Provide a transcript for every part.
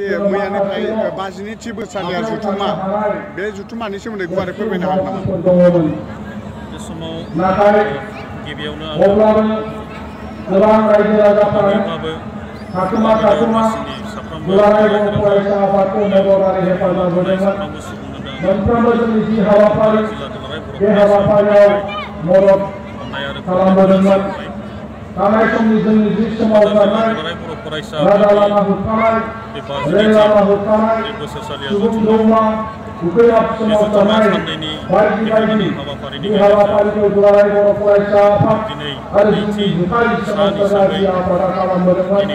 मैयानिफ्राय बाजिनि थि बोसोरनिया जुथुमा बे जुथुमानि सोमोन्दै गुवारै फोरमायनो हागोन नामा? बे समाव गिबियावनो गोबां रायजो राजाफोराबो गामिनि साफ्रोमबो मोनफ्रोमबो जोंनि जि हाबाफारि बे हाबाफारियाव मदद खालामबोदोंमोन। थानाय समनि जोंनि जि सोमावसारनाय राजा लामा होबथानाय रेल लामा होबथानाय सुबुं जौमा उखैहाब सोमावसारनाय बायदि बायदि बे हाबाफारिखौ दुलाराय बर' फरायसा आफाद आरो जोंनि जुथाइ सोमावसारनाय जि आफादा खालामबोदोंमोन।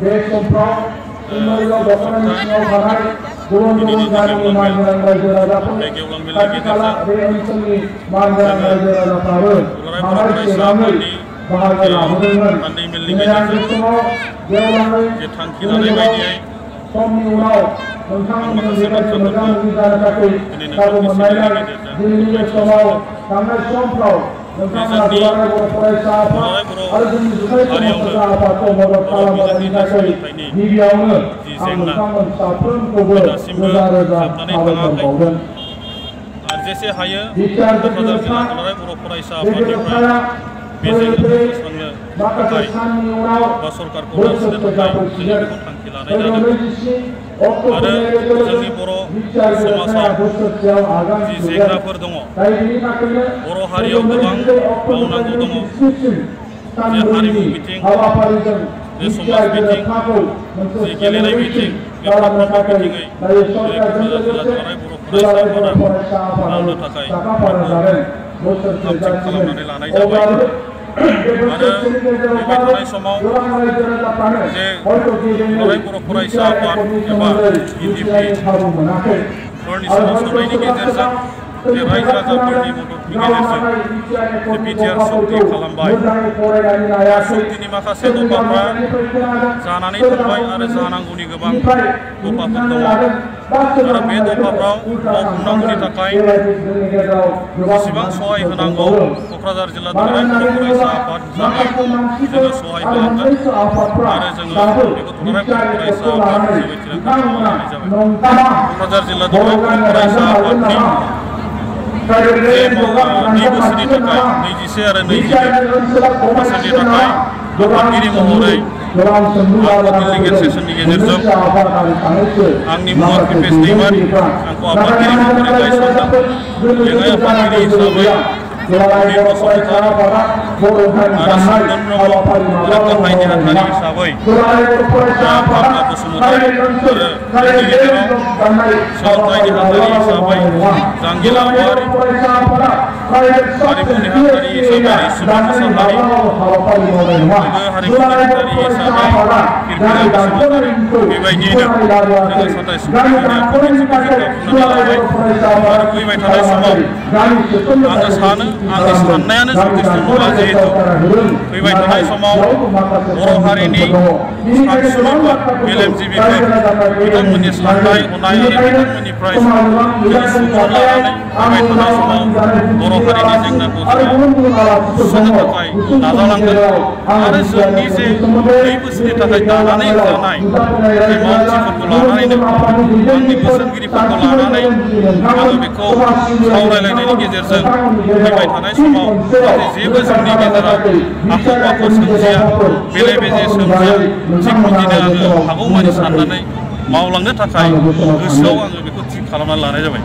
बे समफ्राव चिन्मयगाव दख'नानि सिङाव थानाय गुबुन गुबुन गामिनि मानगोनां रायजो राजाफोर खाथि खाला बे ओनसोलनि मानगोनां रायजो राजाफ्राबो थांनाय सेबाङै बाहागो लाबोदोंमोन। दिनै आं बे समाव गेवलाङै समनि उनाव नोंथांमोनजों बेबायदि मोगा मोगि जानो थाखाय खाबु मोननायलाय दिनैनि बे समाव थांनाय समफ्राव नोंथांमोना दुलाराय बर' फरायसा आफाद आरो जोंनि जुथाइ सोमावसारग्रा आफादखौ मदद खालामबोनायनि थाखाय गिबियावनो आं नोंथांमोन साफ्रोमखौबो रोजा रोजा साबायखर बावदों। जेसे हायो क'क्राझार जिल्ला दुलाराय बर' फरायसा आफादनिफ्राय बे जेंनाखौ फोस्रांनो थाखाय बा सरकारखौ नारसिननो थाखाय जोङो बेखौ थांखि लानाय जादों आरो जोंनि बर' समाजाव जि जेंनाफोर दङ बर' हारियाव गोबां मावनांगौ दङ जे हारिमु बिथिं जे समाज बिथिं जे गेलेनाय बिथिं बे फारफ्रोमबो बिथिङै क'क्राझार जिल्ला दुलाराय बर' फरायसा आफादा मावनो थाखाय थाम-थिम खालामनानै लानाय जाबाय आरो फैबाय थानाय समाव जे दुलाराय बर' फरायसा आफाद एबा इउनिपिफोरनि सोमावसारनायनि गेजेरजों जे रायजो राजाफोरनि मददनि गेजेरजों जे बिटिआर सक्ति खालामबाय सक्तिनि माखासे दफाफ्रा जानानै थांबाय आरो जानांगौनि गोबां दफाफोर दङ आरो बे दफाफ्राव मावफुंनांगौनि थाखाय जेसेबां सहाय होनांगौ क'क्राझार जिल्ला दुलाराय बर' फरायसा आफाद हिसाबै जोङो सहाय होलांगोन आरो जोङो बेखौ दुलाराय बर' फरायसा आफाद हिसाबै थिरांथा खालामनाय जाबाय। क'क्राझार जिल्ला दुलाराय बर' फरायसा आफादनि जे 2 बोसोरनि थाखाय 22 आरो 22 बोसोरनि थाखाय आफादगिरि महरै आं दिल्ली सेसननि गेजेरजों आंनि मुङा कृपेश दैमारि आंखौ आफादगिरि महरै गायसनदों। लेङाइ आफादगिरि हिसाबै अनिल बसुमतारी आरो सुन्दन ब्रह्म आरो गाहाय नेहाथारि हिसाबै भाबना बसुमतारी आरो जोंनि गेजेराव सोलोंथाइ नेहाथारि हिसाबै जांगिला औवारि हारिमु नेहाथारि हिसाबै रैसुमै मुसाहारि लोगो हारिमु नेहाथारि हिसाबै बिरखिरा बसुमतारी बेबायदियैनो जोङो 27 सुबुंफोरनि आफादनि खुंनानै लाबाय आरो फैबाय थानाय समाव आङो सानो आंनि साननायानो जथेस्थ नङा जिहेतु फैबाय थानाय समाव बर' हारिनि सानसुमैफोर मेलेमजिबिफोर बिथांमोननि साननाय हनाय आरो बिथांमोननिफ्राय जोङो सुबुरुन लानानै फैबाय थानाय समाव बर' हारिनि जेंनाखौ जोङो सुस्रांनो थाखाय नाजानांगोन आरो जोंनि जे 2 बोसोरनि थाखाय दानानै जानाय जे मावथिफोरखौ लानानैनो आंनि बोसोनगिरिफोरखौ लानानै आङो बेखौ सावरायलायनायनि गेजेरजों फैबाय थानाय समाव जाहाथे जेबो जोंनि गेजेराव आख' फाख' सोमजिया बेले बेजे सोमजिया थिग बिदिनो आङो हागौमानि साननानै मावलांनो थाखाय गोसोआव आङो बेखौ थि खालामनानै लानाय जाबाय।